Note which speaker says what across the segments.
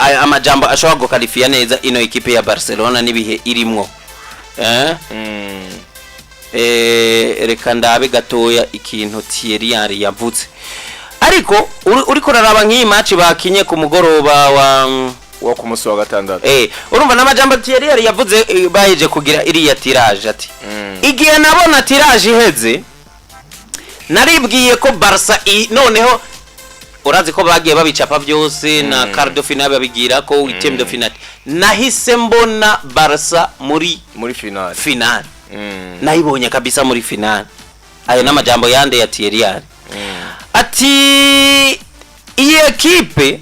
Speaker 1: Amajambo ashobora gukalifiya neza ino ekipe ya Barcelona n'ibihe irimwo. Reka ndabe gatoya ikintu Thierry Henry yavuze, ariko uriko uraraba nk'iyi match bakinye ku mugoroba wa
Speaker 2: wo ku munsi wa gatandatu.
Speaker 1: Urumva n'amajambo Thierry Henry yavuze, baheje kugira iriya tirage, ati: "Igihe nabona tirage iheze, naribwiye ko Barca noneho urazi ko bagiye babicapa byose na quart de finale, babigira ko huitième de finale, nahise mbona Barca muri
Speaker 2: muri finale.
Speaker 1: Finale nayibonye kabisa muri finale." Ayo n'amajambo yande ya Thierry Henry. Ati: "Iyi ekipe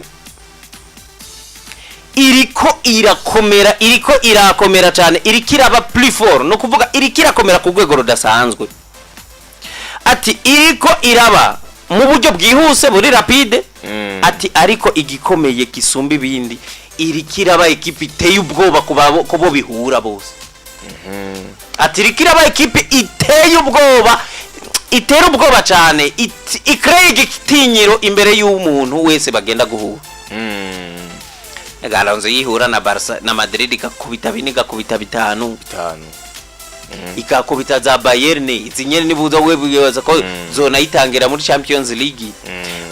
Speaker 1: iriko irakomera, iriko irakomera cyane, iriko iraba plus fort, no kuvuga iriko irakomera ku rwego rudasanzwe." Ati: "Iriko iraba mu buryo bwihuse, buri rapide." Ati: "Ariko igikomeye gisumba ibindi, iriko iraba ekipe iteye ubwoba ku bo bihura bose." Ati: "Iriko iraba ekipe iteye ubwoba, itera ubwoba cyane, ikreye igitinyiro imbere y'umuntu wese bagenda guhura." Alonso yihura na Barca na Madrid, igakubita bine, igakubita bitanu.
Speaker 2: Bitanu.
Speaker 1: Ikakubita za Bayern izi nyene, nibuza we bibaza ko zonayitangira muri Champions League.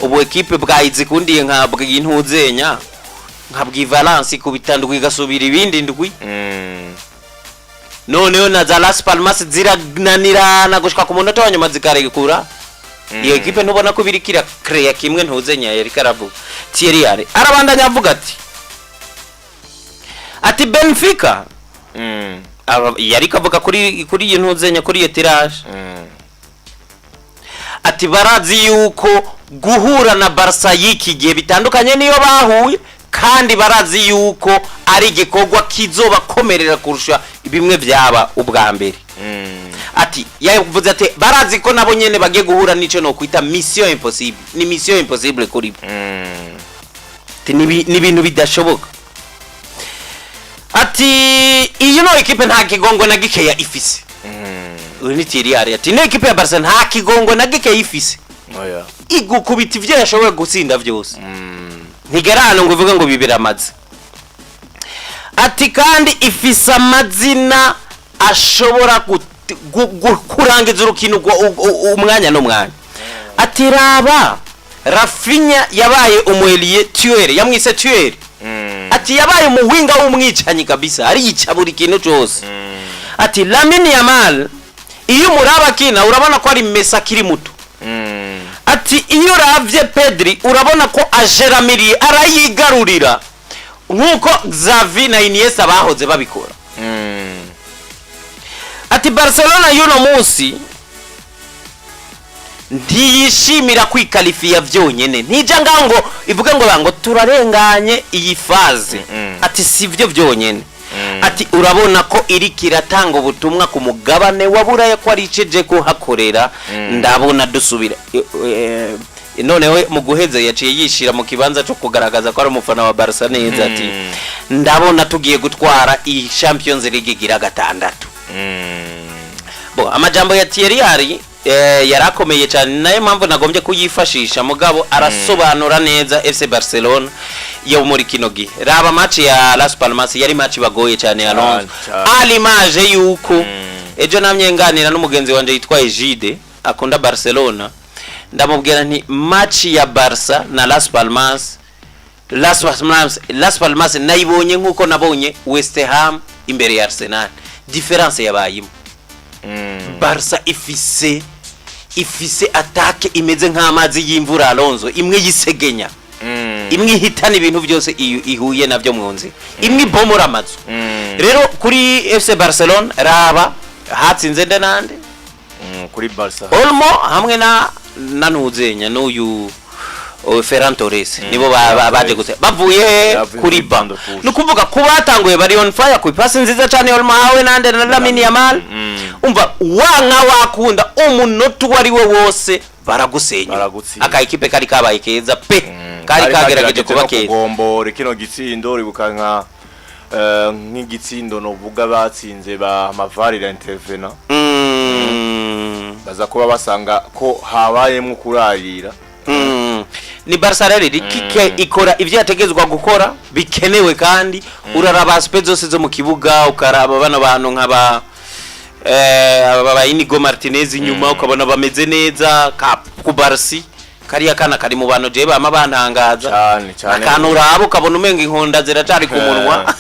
Speaker 1: Ubu ekipe bwayizikundiye nka bw'intuzenya, nka bw'i Valence, ikubita ndwi, igasubira ibindi ndwi. Noneho na za Las Palmas zirananirana gushika ku munota wa nyuma zikarekura. Iyo ekipe ntubona ko biriko irakereya kimwe ntuzenya yariko aravuga Thierry Henry. Arabandanya avuga ati Benfica, yariko avuga kuri iyi ntuzenya, kuri iyo tirage, ati: "Barazi yuko guhura na Barca y'iki gihe bitandukanye niyo bahuye, kandi barazi yuko ari igikorwa kizobakomerera kurusha bimwe byaba ubwa mbere." Ati, yavuze ati: "Barazi ko nabo nyene bagiye guhura n'ico no kwita mission impossible, ni mission impossible kuri bo." Ati: "Ni ibintu bidashoboka." Ati: "Iyi no ekipe nta kigongo na gikeya ifise." Uyu ni Thierry Henry. Ati: "Ino ekipe ya Barca nta kigongo na gikeya ifise,
Speaker 2: Oya.
Speaker 1: igukubita ivyo yashoboye gutsinda vyose, ntigera hano ngo uvuge ngo bibiramaze." Ati: "Kandi ifise amazina ashobora kurangiza urukino umwanya n'umwanya." Ati: "Raba Raphinha, yabaye umu ailier tueur, yamwise tueur." Ati: "Yabaye umuwinga w'umwicanyi kabisa, ariyica buri kintu cyose." Ati: "Lamine Yamal, iyo umuraba akina urabona ko ari Messi akiri muto." Ati: "Iyo uravye Pedri urabona ko ajeramiriye, arayigarurira nk'uko Xavi na Iniesta bahoze babikora." Ati: "Barcelona y'uno munsi ntiyishimira kwikalifiya vyonyene, ntija ngaho ngo ivuge ngo turarenganye iyi phase." Ati: "Si vyo vyonyene." Ati: "Urabona ko iriko iratanga ubutumwa ku mugabane wa Buraya ko ariceje kuhakorera." Ndabona dusubira. Noneho mu guheza yaciye yishira mu kibanza cyo kugaragaza ko ari umufana wa Barca neza, ati: "Ndabona tugiye gutwara iyi Champions League igira gatandatu." Bo amajambo ya Thierry Henry yarakomeye cyane, nayo mpamvu nagombye kuyifashisha, mugabo arasobanura neza FC Barcelona yo muri kino gihe. Raba match ya Las Palmas, yari match bagoye cyane, Alonso.
Speaker 2: Cyane.
Speaker 1: Alimaje yuko ejo namye nganira n'umugenzi wanje yitwa Egide, akunda Barcelona, ndamubwira nti: "Match ya Barca na Las Palmas, Las Palmas nayibonye nkuko nabonye West Ham imbere ya Arsenal. Différence yabayimo, Barca ifise attaque imeze nk'amazi y'imvura, Alonso, imwe yisegenya, imwe ihitana ibintu byose ihuye nabyo mu nzira, imwe ibomora amazu." Rero kuri FC Barcelona, raba hatsinze nde nande?
Speaker 2: Kuri Barca.
Speaker 1: Olmo hamwe na ntuzenya n'uyu Ferran Torres, nibo baje gusa bavuye
Speaker 2: Bavuye
Speaker 1: kuri
Speaker 2: kuri
Speaker 1: ba
Speaker 2: banc de touche.
Speaker 1: Ni ukuvuga ko batanguye bari on fire ku ipasi nziza cyane Olmo hawe nande na Lamine Yamal. Umva, wanka wakunda, umunota uwo ari we wose baragusenya.
Speaker 2: Baragutsinda.
Speaker 1: Aka ekipe kari kabaye keza pe, kari kagerageje kuba
Speaker 2: no
Speaker 1: keza.
Speaker 2: Kugombora kino gitsindo, uribuka nka nk'igitsindo novuga batsinze ba ma VAR intervena, baza kuba basanga ko habayemwo kurarira.
Speaker 1: Ni Barca rero iriko ikora ivyo yategezwa gukora bikenewe, kandi uraraba aspects zose zo mu kibuga, ukaraba bano bantu nk'aba aba ba Inigo Martinez inyuma, ukabona bameze neza. Ka Cubarsi, kariya kana kari mu bantu je bama bantangaza.
Speaker 2: Cyane cyane.
Speaker 1: Akantu uraba ukabona umenga inkonda ziracari ku munwa.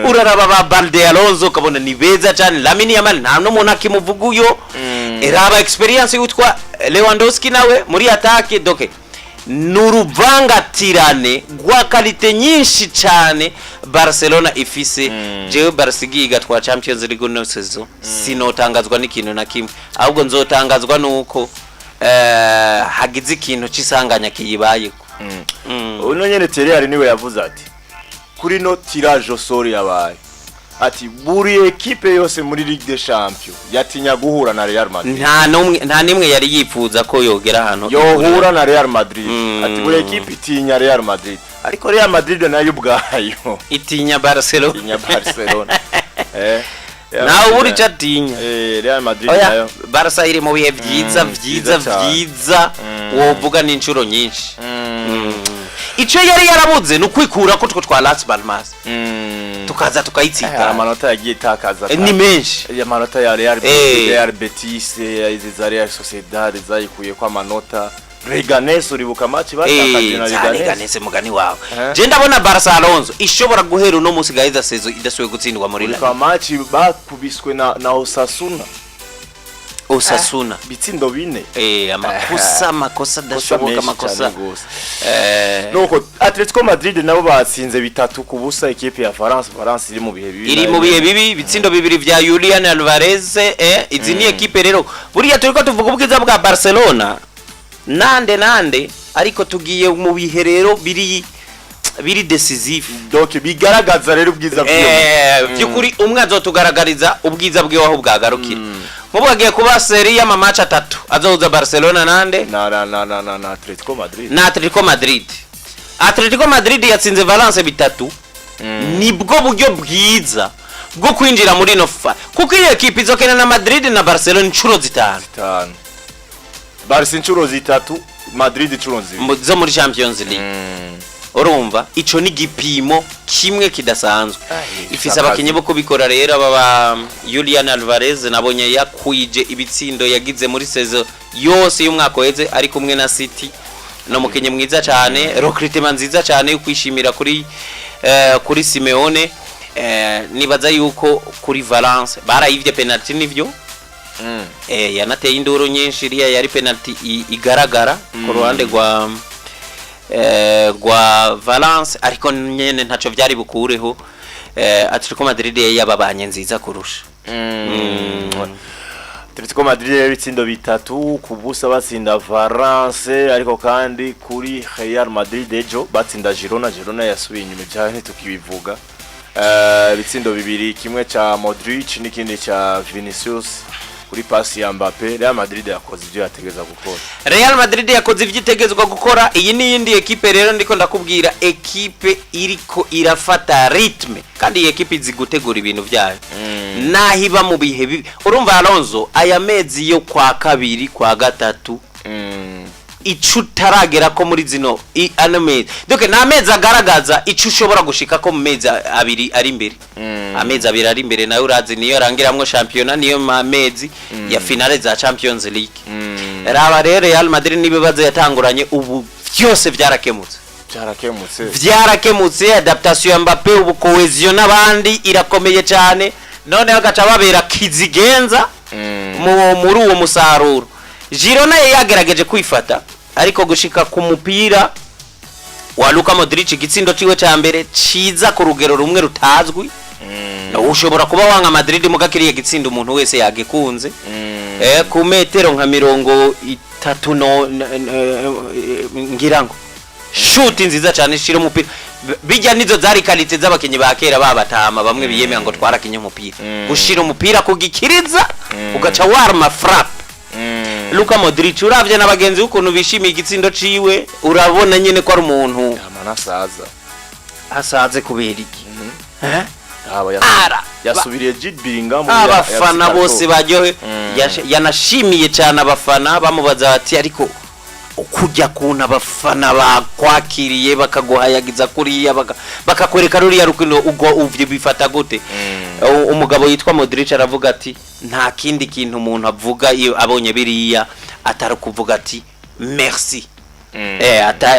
Speaker 1: Uraraba ba Balde, Alonso, ukabona ni beza cyane. Lamine Yamal nta n'umuntu akimuvuga uyo. Raba experience yitwa Lewandowski nawe muri attaque. Donc ni uruvangatirane rwa qualité nyinshi cyane Barcelona ifise. Jewe Barca igiye igatwara Champions League no saison, sinotangazwa n'ikintu na kimwe, ahubwo nzotangazwa nuko hagize ikintu c'isanganya kiyibayeko.
Speaker 2: Uno nyene Terry niwe yavuze ati kuri no tirage au sort yabaye, ati buri ekipe yose muri Ligue des Champions yatinya guhura na Real Madrid.
Speaker 1: Nta n'umwe, nta nimwe yari yifuza ko yogera ahantu
Speaker 2: yohura na Real Madrid. Ati buri ekipe itinya Real Madrid, ariko Real Madrid nayo ubwayo
Speaker 1: itinya Barcelona.
Speaker 2: Itinya Barcelona.
Speaker 1: Nawe ubura icyo atinya.
Speaker 2: Real Madrid
Speaker 1: Oya,
Speaker 2: nayo
Speaker 1: Barca iri mu bihe byiza, byiza,
Speaker 2: byiza cyane.
Speaker 1: Byiza wovuga n'inshuro nyinshi. Icyo yari yarabuze ni ukwikura ko two twa Las Palmas tukaza tukayitsita.
Speaker 2: Amanota yagiye itakaza
Speaker 1: Ni menshi.
Speaker 2: Amanota ya Real Real Betis, izi za Real Sociedad zayikuye ko amanota. Leganes, uribuka match batakaje na
Speaker 1: Za
Speaker 2: Leganes?
Speaker 1: Leganes, mugani wawe.
Speaker 2: Eh.
Speaker 1: Je ndabona Barca, Alonso, ishobora guhera uno munsi gaheza saison idasubiye gutsindwa muri La
Speaker 2: Uribuka match bakubiswe na Osasuna?
Speaker 1: Osasuna.
Speaker 2: Bitsindo 4.
Speaker 1: Amakosa, amakosa adashoboka.
Speaker 2: Menshi
Speaker 1: Amakosa.
Speaker 2: cyane gose. Nuko Atletico Madrid nabo batsinze 3-0 ekipe ya Valence. Valence iri mu bihe bibi.
Speaker 1: Iri
Speaker 2: nayo.
Speaker 1: mu bihe bibi. Ibitsindo 2 vya Julian Alvarez. Izi ni ekipe rero, buriya turiko tuvuga ubwiza bwa Barcelona nande nande, ariko tugiye mu bihe rero biri decisive.
Speaker 2: Donc bigaragaza rero ubwiza bw'iyo
Speaker 1: By'ukuri umwe azotugaragariza ubwiza bwiwe aho bwagarukira. Nk'ubu hagiye kuba série y'ama match atatu azohuza Barcelona nande?
Speaker 2: Na Atletico Madrid.
Speaker 1: Na Atletico Madrid. Atletico Madrid yatsinze Valence 3, nibwo buryo bwiza bwo kwinjira muri ino fa, kuko iyo ekipe izokina na Madrid na Barcelona inshuro 5.
Speaker 2: 5. Barca inshuro 3, Madrid inshuro 2.
Speaker 1: Zo muri Champions League. Urumva ico ni igipimo kimwe kidasanzwe. Ifise
Speaker 2: akazi.
Speaker 1: Abakinyi bo kubikora rero, aba ba Julian Alvarez nabonye yakwije ibitsindo yagize muri saison yose y'umwaka uheze ari kumwe na City. Ni umukinnyi mwiza cyane, recrutement nziza cyane yo kwishimira kuri Simeone. Nibaza yuko kuri Valence barayivye penalty, nivyo. Yanateye induru nyinshi. Iriya yari penalty igaragara ku ruhande rwa Valence, ariko nyene ntaco vyari bukureho. Atletico Madrid yari yababanye nziza kurusha.
Speaker 2: Atletico Madrid rero ibitsindo 3-0 batsinda Valence. Ariko kandi kuri Real Madrid ejo batsinda Girona. Girona yasubiye inyuma, ibyayo ntitukibivuga. Ibitsindo 2, kimwe ca Modric n'ikindi ca Vinicius kuri pasi ya Mbappe. Real Madrid yakoze ibyo yategeza gukora.
Speaker 1: Real Madrid yakoze ivyo itegezwa gukora. Iyi ni iyindi ekipe rero ndiko ndakubwira, ekipe iriko irafata rythme, kandi iyi ekipe izi gutegura ibintu vyayo naho iba mu bihe bibi. Urumva Alonso, aya mezi yo kwa kabiri, kwa gatatu, ico utaragera ko muri zino ano mezi, donc ni amezi agaragaza ico ushobora gushika ko mu mezi 2 ari imbere. Amezi 2 ari imbere nayo urazi niyo arangiramwo shampiyona, niyo mezi ya finale za Champions League. Raba rero Real Madrid n'ibibazo yatanguranye, ubu byose byarakemutse.
Speaker 2: Byarakemutse.
Speaker 1: Byarakemutse. Adaptation ya Mbappe ubu, cohésion n'abandi irakomeye cyane, noneho agaca babera kizigenza muri uwo musaruro. Girona yari yagerageje kwifata, ariko gushika ku mupira wa Luka Modric, igitsindo ciwe ca mbere ciza ku rugero rumwe rutazwi. Ushobora kuba wanga Madrid, muga kiriya gitsindo umuntu wese yagikunze. Ku metero nka 30 no ngira ngo shuti nziza cyane, shira umupira. Bijya nizo zari qualité z'abakinyi ba kera babatama bamwe biyemera ngo twarakinye umupira, gushira umupira ku gikiriza ugaca warma frappe. Luka Modric, uravye na bagenzi ukuntu bishimiye igitsindo ciwe, urabona nyene ko ari umuntu
Speaker 2: Amanasaza.
Speaker 1: asaze kubera iki? Eh?
Speaker 2: Aba
Speaker 1: Ara
Speaker 2: yasubiriye Jude Bellingham.
Speaker 1: Abafana bose baryohe. Yanashimiye cyane abafana. Bamubaza bati ariko Kujya kuntu abafana bakwakiriye, bakaguhayagiza kuriya, bakakwereka ruriya rukundo, ubwo uvyo bifata gute? Umugabo yitwa Modric aravuga ati nta kindi kintu umuntu avuga iyo abonye biriya atari kuvuga ati merci.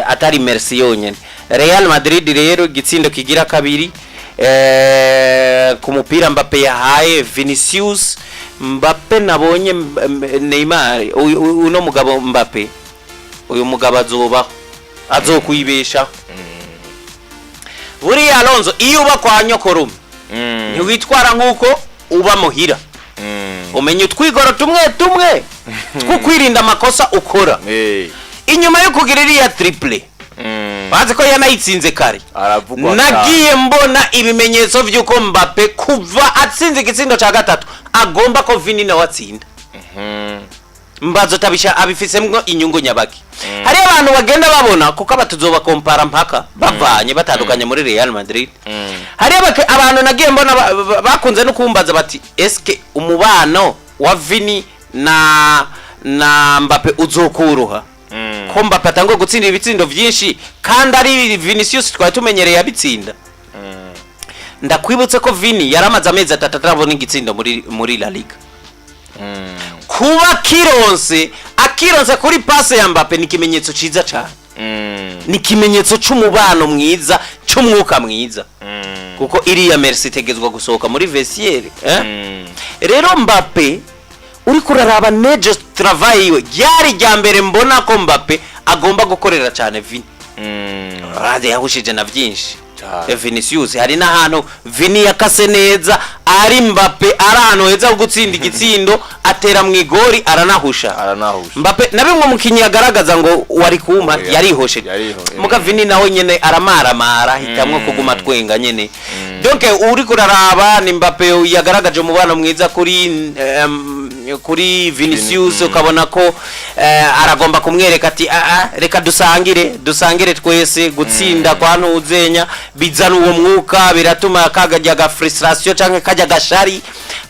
Speaker 1: Atari merci yonyene. Real Madrid rero, igitsindo kigira kabiri ku mupira Mbappe yahaye Vinicius. Mbappe nabonye Neymar, uno mugabo Mbappe, uyu mugabo azobaho, azokwibeshaho. Buriya Alonso, iyo uba kwa nyokorume ntiwitwara nk'uko uba muhira. Umenya utwigoro tumwe tumwe two kwirinda amakosa ukora. Inyuma yo kugira iriya triplé, bazi ko yanayitsinze kare.
Speaker 2: Aravugwa.
Speaker 1: Nagiye mbona ibimenyetso by'uko Mbappe kuva atsinze igitsindo cya gatatu agomba ko Vini nawe atsinda. Mbazo tabisha abifisemwo inyungu nyabaki. Hariyo abantu bagenda babona, kuko abatuzobakompara mpaka bavanye batandukanye muri Real Madrid. Hariyo abantu nagiye mbona bakunze no kumbaza bati: "Eske umubano wa Vini na Mbappe uzokuruha, ko Mbappe atanguye gutsinda ibitsindo byinshi kandi ari Vinicius twari tumenyereye abitsinda?" Ndakwibutse ko Vini yaramaze amezi 3 atarabona igitsindo muri La Liga. Kuba akironse kuri passe ya Mbappe ni ikimenyetso ciza cyane, ni ikimenyetso c'umubano mwiza, c'umwuka mwiza, kuko iriya merci itegezwa gusohoka muri vestiaire, eh? Rero Mbappe, uri kuraraba nejo travail yiwe, ryari rya mbere mbona ko Mbappe agomba gukorera cyane Vini. Raze yahushije na byinshi.
Speaker 2: Cyane.
Speaker 1: Vinicius, hari n'ahantu Vini yakase neza, ari Mbappe ari ahantu heza ho gutsinda igitsindo, atera mu igori, aranahusha.
Speaker 2: Aranahusha.
Speaker 1: Mbappe na bimwe umukinnyi agaragaza ngo wari kumpa.
Speaker 2: Oya,
Speaker 1: yarihosheje. Muga Vini nawe nyene aramaramara, hitamwo kuguma twenga nyene. Donc uri kuraraba ni Mbappe yagaragaje umubano mwiza kuri Vinicius, ukabona ko aragomba kumwereka ati: "Ah, ah, reka dusangire twese gutsinda kwa ntuzenya." Bizana uwo mwuka, biratuma kagajya ga frustration canke kajya gashari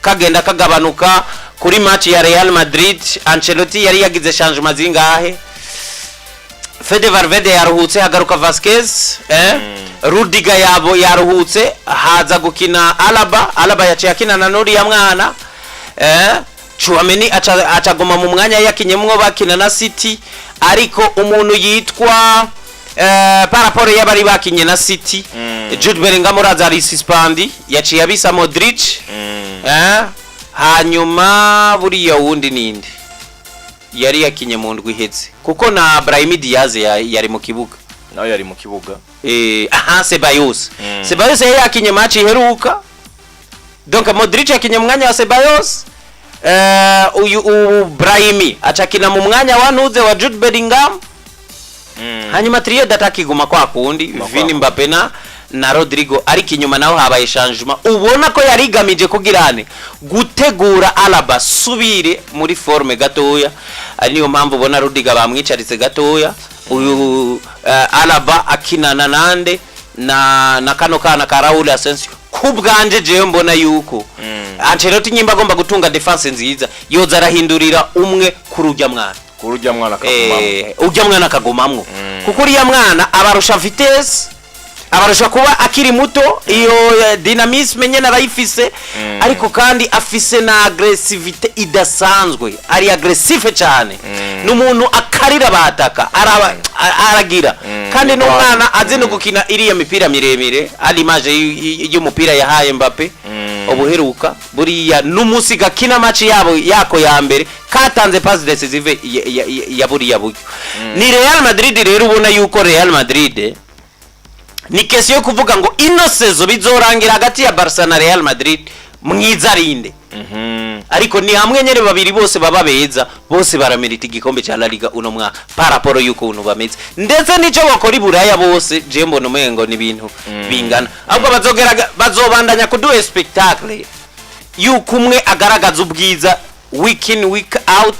Speaker 1: kagenda kagabanuka. Kuri match ya Real Madrid, Ancelotti yari yagize changement zingahe? Fede Valverde yaruhutse, hagaruka Vasquez, eh? Rudiger yabo yaruhutse, haza gukina Alaba. Alaba yaciye akina na nuriya mwana, eh? Tchouameni acaguma mu mwanya yakinyemwo bakina na City. Ariko umuntu yitwa par rapport y'abari bakinye na City, Jude Bellingham uraza ari suspendu, yaciye abisa Modric, eh? Hanyuma buriya wundi ninde yari yakinye mu ndwi iheze? Kuko na Brahim Diaz yari mu kibuga.
Speaker 2: Nawe yari mu kibuga.
Speaker 1: Aha, Ceballos. Ceballos yari yakinye match iheruka. Donc Modric yakinye mu mwanya wa Ceballos, uyu Brahimi acakina mu mwanya wa ntuze wa Jude Bellingham. Hanyuma trio d'attaque iguma kwa kundi,
Speaker 2: kwa
Speaker 1: Vini,
Speaker 2: kundi.
Speaker 1: Mbappe na Rodrigo. Ariko inyuma naho habaye changement, ubona ko yari igamije kugirane gutegura Alaba subire muri forme gatoya. Ari niyo mpamvu ubona Rudiger bamwicaritse gatoya, uyu Alaba akinana nande? Na kano kana ka Raul Asensio. Kubwanje jewe mbona yuko Ancelotti nyimba agomba gutunga défense nziza, yoza arahindurira umwe kuri ujya mwana.
Speaker 2: Kuri ujya mwana akagumamo.
Speaker 1: Ujya mwana akagumamwo, kuko uriya mwana abarusha vitesse, abarusha kuba akiri muto, iyo dynamisme nyene arayifise. Ariko kandi afise na agressivité idasanzwe, ari agressif cyane. Ni umuntu akarira bataka, aragira. Kandi n'umwana azi no gukina iriya mipira miremire, ari image y'umupira yahaye Mbappe ubuheruka. Buriya n'umunsi gakina match yabo yako ya mbere, katanze passe décisive ya buriya buryo. Ni Real Madrid rero, ubona yuko Real Madrid ni question yo kuvuga ngo ino saison bizorangira hagati ya Barca na Real Madrid mwiza arinde. Ariko ni hamwe nyene babiri bose baba beza, bose baramerita igikombe cya La Liga uno mwaka par rapport y'ukuntu bameze, ndetse n'ico bakora i Buraya bose. Je mbona umengo ni ibintu bingana, ahubwo bazobandanya kuduha spectacle yuko umwe agaragaza ubwiza week in, week out.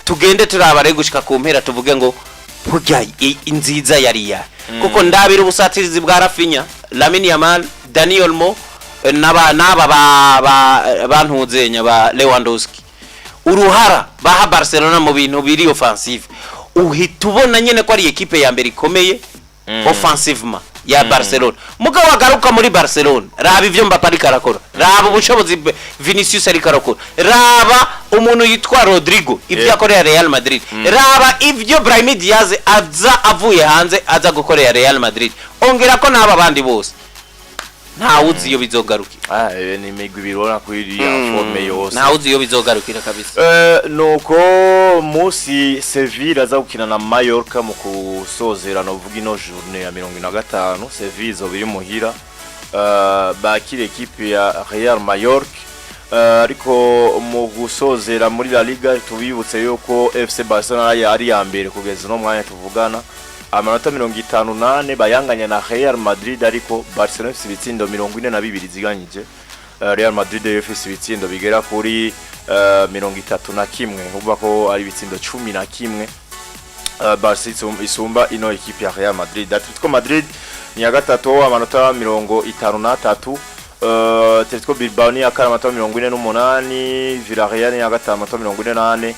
Speaker 1: Tugende turaba rero gushika ku mpera, tuvuge ngo burya inziza yari ya kuko ndabira ubusatirizi bwa Raphinha, Lamine Yamal, Dani Olmo, n'aba ba bantudzenya ba Lewandowski, uruhara baha Barcelona mu bintu biri offensive. Uhita ubona nyene ko ari ekipe ya mbere ikomeye offensivement ya Barcelona. Mugabo agaruka muri Barcelona, raba ivyo Mbappe ariko arakora, raba ubushobozi Vinicius ariko arakora, raba umuntu yitwa Rodrigo ivyo akorera Real Madrid, raba ivyo Brahim Diaz aza avuye hanze aza gukorera Real Madrid, ongera ko n'aba bandi bose ntawuzi iyo bizogarukira.
Speaker 2: Ah, ni imigwi ibiri ubona ko iri en forme yose.
Speaker 1: Ntawuzi iyo bizogarukira kabisa.
Speaker 2: Nuko musi Sevilla aza gukina na Mallorca mu kusozera novuga ino journée ya 45. Sevilla izoba iri muhira, bakira ekipe ya Real Mallorca. Ariko mu gusozera muri La Liga, tubibutse yuko FC Barcelona ari ya mbere kugeza uno mwanya tuvugana, amanota 58, bayanganya na Real Madrid, ariko Barcelona ifise ibitsindo 42 ziganyije. Real Madrid yo ifise ibitsindo bigera kuri 31, uvuga ko ari ibitsindo 11 Barca isumba ino ekipe ya Real Madrid. Atletico Madrid ni ya gatatu, amanota 53. Atletico Bilbao ni ya kane, amanota 48. Villarreal ni ya gatanu, amanota 44.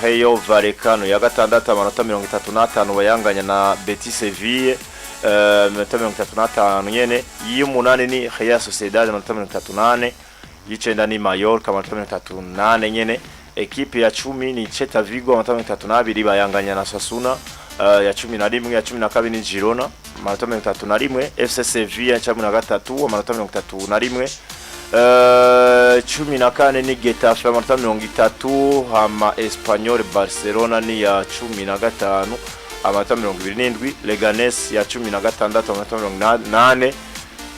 Speaker 2: Rayo Vallecano ya gatandatu, amanota 35, bayanganya na Betis Sevilla, amanota 35 nyene. Y'umunani ni Real Sociedad, amanota 34. Y'icenda ni Mallorca, amanota 34 nyene. Ekipe ya 10 ni Celta Vigo, amanota 32, bayanganya na Osasuna ya 11. Ya 12 ni Girona, amanota 31. FC Sevilla ya 13, amanota 31. 14 ni Getafe, amanota 30. Hama Espanyol Barcelona ni ya 15, amanota 27. Leganes ya 16, amanota 80.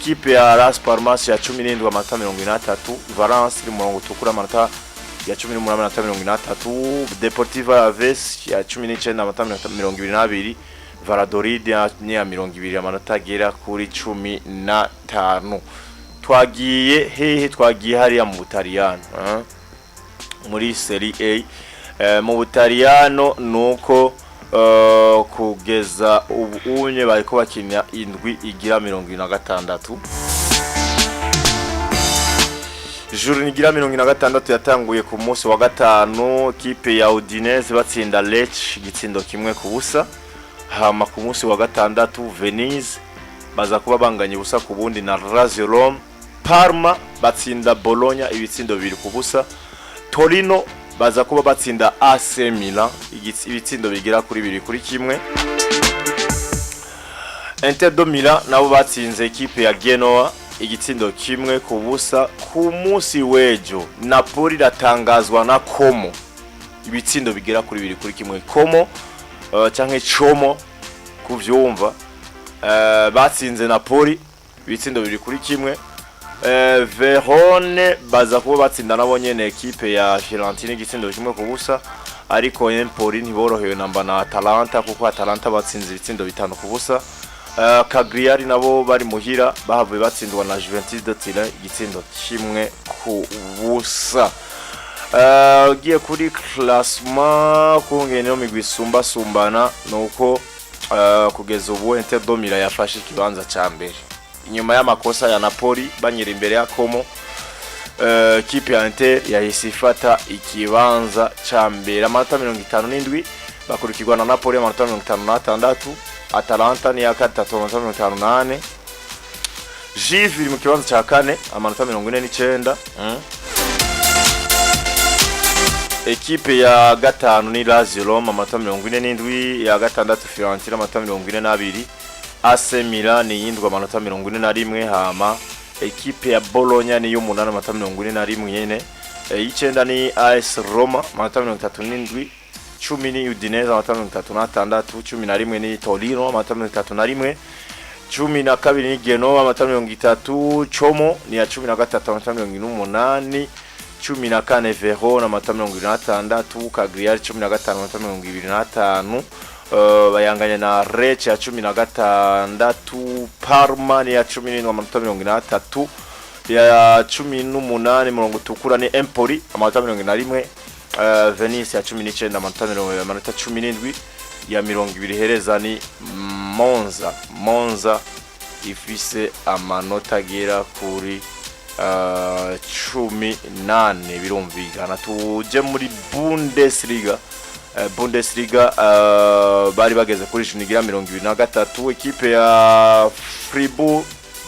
Speaker 2: Kipe ya Las Palmas ya 17, amanota 43. Valence iri mu murongo utukura, amanota ya 18, amanota 43. Deportivo Alaves ya 19, amanota 22. Valladolid ni ya 20, amanota agera kuri 15. Twagiye hehe? Twagiye hariya mu Butaliyano, eh? Muri Serie A. Mu Butaliyano nuko kugeza ubu unye bariko bakina indwi igira 76. Journée igira 76 yatanguye ku munsi wa gatanu, kipe ya Udinese batsinda Lecce igitsindo 1-0. Hama ku munsi wa gatandatu Venise baza kuba banganye 0-0 na Lazio Rome. Parma batsinda Bologna ibitsindo 2-0. Torino baza kuba batsinda AC Milan ibitsindo bigera kuri 2-1. Inter de Milan nabo batsinze ekipe ya Genoa igitsindo 1-0. Ku munsi w'ejo Napoli iratangazwa na Como ibitsindo bigera kuri 2-1. Como, canke Como kuvyumva, batsinze Napoli ibitsindo 2-1. Verone baza kuba batsinda nabo nyene ekipe ya Fiorentina igitsindo 1-0. Ariko Empoli ntiborohewe namba na Atalanta, kuko Atalanta batsinze ibitsindo 5-0. Cagliari nabo bari muhira bahavuye batsindwa na Juventus de Turin igitsindo 1-0. Ugiye kuri classement kungene no migwi isumbasumbana, nuko kugeza ubu Inter de Milan yafashe ikibanza ca mbere inyuma y'amakosa ya Napoli banyira imbere ya Como. Kipe ya Inter yahise ifata ikibanza ca mbere, amanota 57, bakurikirwa na Napoli, amanota 56. Atalanta ni ya gatatu, amanota 54. Juve iri mu kibanza ca kane, amanota 49. Ekipe ya gatanu ni Lazio Roma, amanota 47. Ya gatandatu Fiorentina, amanota 42. AC Milan ni yindwa, amanota 41. Hama ekipe ya Bologna ni y'umunani, amanota 41 nyene. Y'icenda ni AS Roma, amanota 37. 10 ni Udinese, amanota 36. 11 ni Torino, amanota 31. 12 ni Genoa, amanota 30. Como ni ya 13, amanota 48. 14 Verona, amanota 76. Cagliari 15, amanota 25, bayanganya na Lecce ya 16. Parma ni ya 17, amanota 43. Ya 18 murongo utukura ni Empoli, amanota 41. Venice ya 19, amanota 17. Ya 20 hereza ni Monza. Monza ifise amanota agera kuri 14, birumvikana. Tuje muri Bundesliga. Bundesliga bari bageze kuri journée igira 23. Ekipe ya Fribourg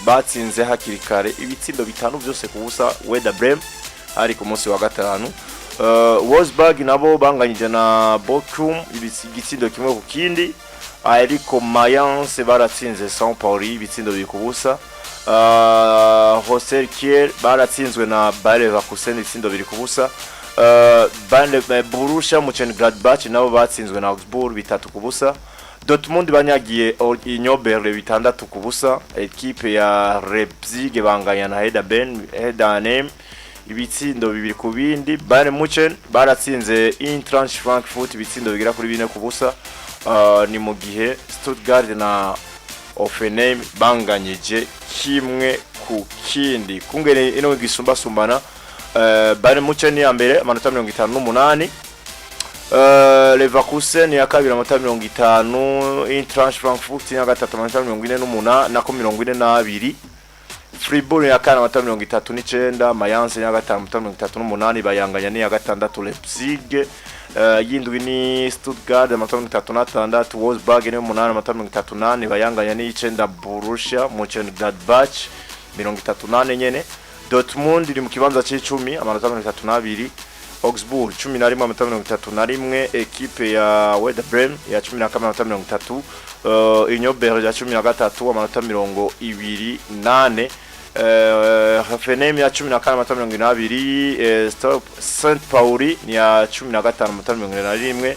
Speaker 2: batsinze hakiri kare ibitsindo bitanu byose ku busa Werder Bremen, ari ku munsi wa gatanu. Wolfsburg nabo banganyije na Bochum igitsindo kimwe ku kindi, ariko Mayence baratsinze São Pauli ibitsindo bibiri ku busa. Holstein Kiel baratsinzwe na Bayer Leverkusen ibitsindo bibiri ku busa. Borussia Mönchengladbach nabo batsinzwe na Augsburg 3-0. Dortmund banyagiye Union Berlin 6-0. Ekipe ya Leipzig banganya na Hertha Ben Heidenheim ibitsindo 2-2. Bayern Munchen baratsinze Eintracht Frankfurt ibitsindo bigera kuri 4-0. Ni mu gihe Stuttgart na Hoffenheim banganyije 1-1. Kungene ino gisumbasumbana, Bayern Munchen ni ya mbere amanota 58, Leverkusen ya kabiri amanota 50, Eintracht Frankfurt ya gatatu amanota 48 nako 42, Fribourg ya kane amanota 39, Mayence ya gatanu amanota 38, bayanganya ni ya gatandatu Leipzig, yindwi ni Stuttgart amanota 36, Wolfsburg ni umunani amanota 34, bayanganya ni icenda Borussia Mönchengladbach 34 nyene. Dortmund iri mu kibanza c'icumi amanota 32, Augsburg 11 amanota 31, ekipe ya Werder Bremen ya 12 amanota 30, Union Berlin ya 13 amanota 24, Hoffenheim ya 14 amanota 22, St Pauli ni ya 15 amanota 41,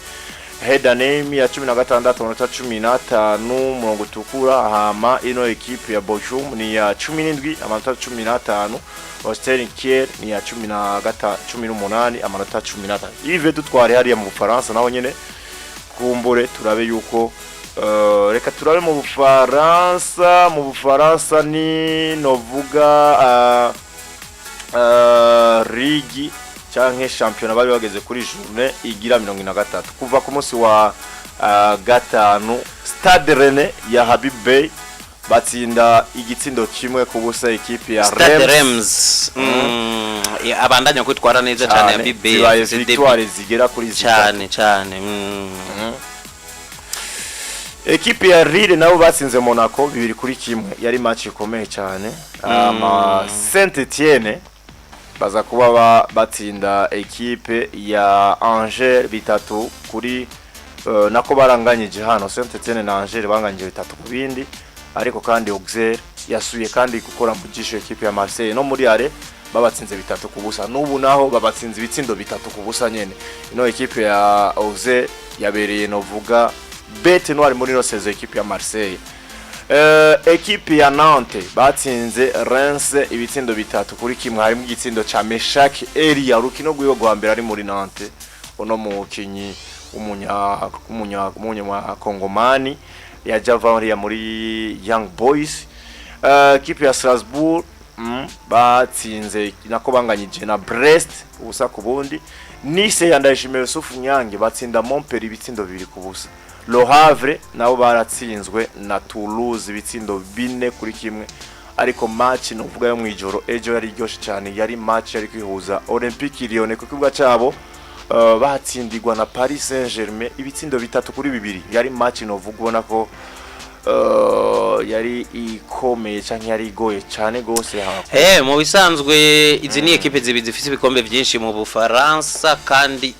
Speaker 2: Heidenheim ya 16 amanota 15 umurongo utukura. Hama ino ekipe ya Bochum ni ya 17 amanota 15, Holstein Kiel ni ya 18 amanota 15. Ive dutware hariya mu Bufaransa naho nyene kumbure turabe yuko reka turabe mu Bufaransa. Mu Bufaransa ni novuga Ligue canke championnat bari bageze kuri journée igira 43 kuva ku munsi wa gatanu. Stade Rennais ya Habib Bey batsinda igitsindo 1-0 ekipe ya
Speaker 1: Stade
Speaker 2: Reims.
Speaker 1: Reims abandanya kwitwara neza cyane ya
Speaker 2: Cane,
Speaker 1: BB
Speaker 2: zibaye
Speaker 1: afise
Speaker 2: victoire zigera kuri
Speaker 1: début
Speaker 2: zitatu.
Speaker 1: Cyane cyane.
Speaker 2: Ekipe ya Lille nabo batsinze Monaco 2-1, yari match ikomeye cyane. Ama Saint Etienne baza kuba batsinda ekipe ya Angers bitatu kuri nako baranganyije hano. Saint Etienne na Angers banganyije 3-3, ariko kandi Auxerre yasuye kandi gukora mu jisho ekipe ya Marseille no muri aller babatsinze 3-0. N'ubu naho babatsinze ibitsindo 3-0 nyene. Ino ekipe ya Auxerre yabereye novuga bête noire muri no saison ekipe ya Marseille. Ekipe ya Nantes batsinze Reims ibitsindo 3-1, harimo igitsindo ca Meshak Elia, rukino rwiwe rwa mbere ari muri Nantes. Uno mukinyi w'umunya Kongomani yaje ava hariya muri Young Boys. Ekipe ya Strasbourg batsinze nako banganyije na Brest 0-0. Nice ya Ndayishimiye Yusuf Nyange batsinda Montpellier ibitsindo 2-0. Le Havre nabo baratsinzwe na Toulouse ibitsindo 4-1. Ariko match novuga yo mwijoro ejo yari iryoshe cyane, yari match yari kwihuza Olympique Lyon ku kibuga cyabo, batsindirwa na Paris Saint-Germain ibitsindo 3-2. Yari match novuga ubona ko yari ikomeye canke yari igoye cyane gose ha.
Speaker 1: Mu bisanzwe izi ni ekipe zibiri zifite ibikombe byinshi mu Bufaransa, kandi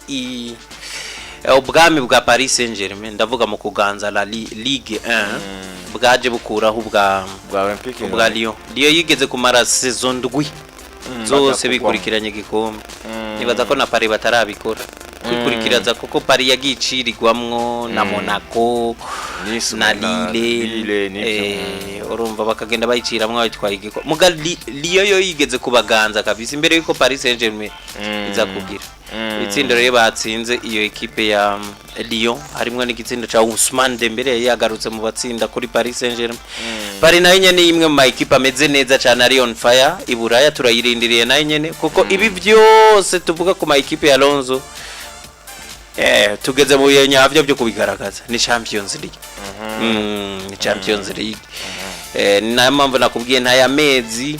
Speaker 1: ubwami bwa Paris Saint-Germain, ndavuga mu kuganza la Ligue 1, bwaje bukuraho ubwa
Speaker 2: bwa Olympique
Speaker 1: ubwa Lyon. Lyon yigeze kumara saison ndwi zose
Speaker 2: badakurwamo.
Speaker 1: Bikurikiranye igikombe. Nibaza ko na Paris batarabikora kwikurikiraza, kuko Paris yagiye icirirwamwo na Monaco
Speaker 2: Nice
Speaker 1: na
Speaker 2: na
Speaker 1: Lille,
Speaker 2: Lille, nivyo.
Speaker 1: Urumva bakagenda bayiciramwo bayitwaye igikombe. Muga Lyon yo yigeze kubaganza kabisa imbere yuko Paris Saint-Germain iza kugira ibitsindo. Rero batsinze iyo ekipe ya Lyon, harimwo n'igitsindo ca Ousmane Dembele yari yagarutse mu batsinda kuri Paris Saint-Germain. Paris nayo nyene imwe mu ma ekipe ameze neza cyane, ari on fire i Buraya. Turayirindiriye nayo nyene, kuko ibi byose tuvuga ku ma ekipe ya Alonso, tugeze mu bihe nyabyo byo kubigaragaza, ni Champions League. Ni Champions League. Ni nayo mpamvu nakubwiye ntaya mezi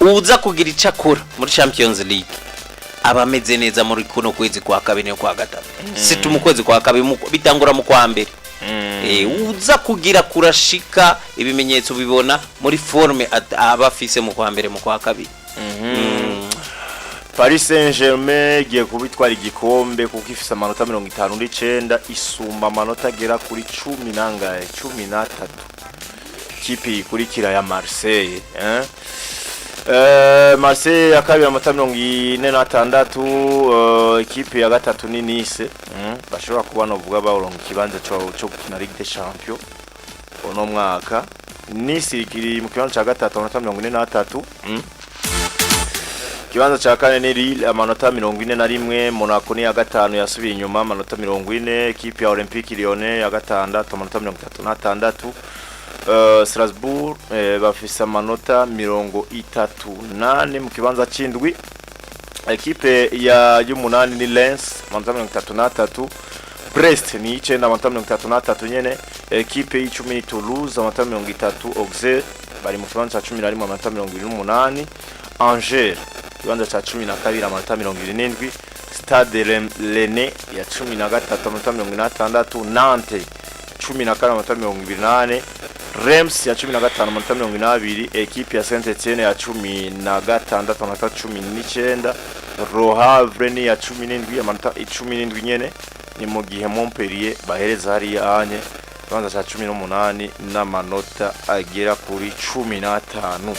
Speaker 1: uza kugira icyo akora muri Champions League. Aba ameze neza muri kuno kwezi kwa kabiri no kwa gatatu, si mu kwezi kwa kabiri, bitangura mu kwa mbere. Uza kugira kurashika ibimenyetso bibona muri forme aba afise mu kwa mbere, mu kwa kabiri.
Speaker 2: Paris Saint-Germain igiye kubitwara igikombe kuko ifise amanota 59, isumba amanota agera kuri cumi nangahe, 13 kipe ikurikira ya Marseille, eh? Marseille ya kabiri amanota 46, ikipe ya gatatu ni Nice, bashobora kuba novuga baronka ikibanza co gukina Ligue des Champions uno mwaka. Nice iri mu kibanza ca gatatu, amanota 43. Ikibanza ca kane ni Lille, amanota 41. Monaco ni ya gatanu, yasubiye inyuma, amanota 40. Ekipe ya Olympique Lyonnais ya gatandatu, amanota 36. Strasbourg bafise amanota 34 mu kibanza c'indwi. Ekipe ya y'umunani ni Lens, amanota 33. Brest ni icenda, amanota 33 nyene. Ekipe y'icumi ni Toulouse, amanota 30. Auxerre bari mu kibanza ca 11, amanota 28. Angers ikibanza ca 12, amanota 77. Stade Rennais ya 13, amanota 46. Nantes 14, amanota 24. Reims ya 15, amanota 42. Ekipe ya Saint Etienne ya 16, amanota 19. Le Havre ni ya 17, amanota 17 nyene. Ni mu gihe Montpellier bahereza hariya anye ikibanza ca 18 n'amanota agera kuri 15.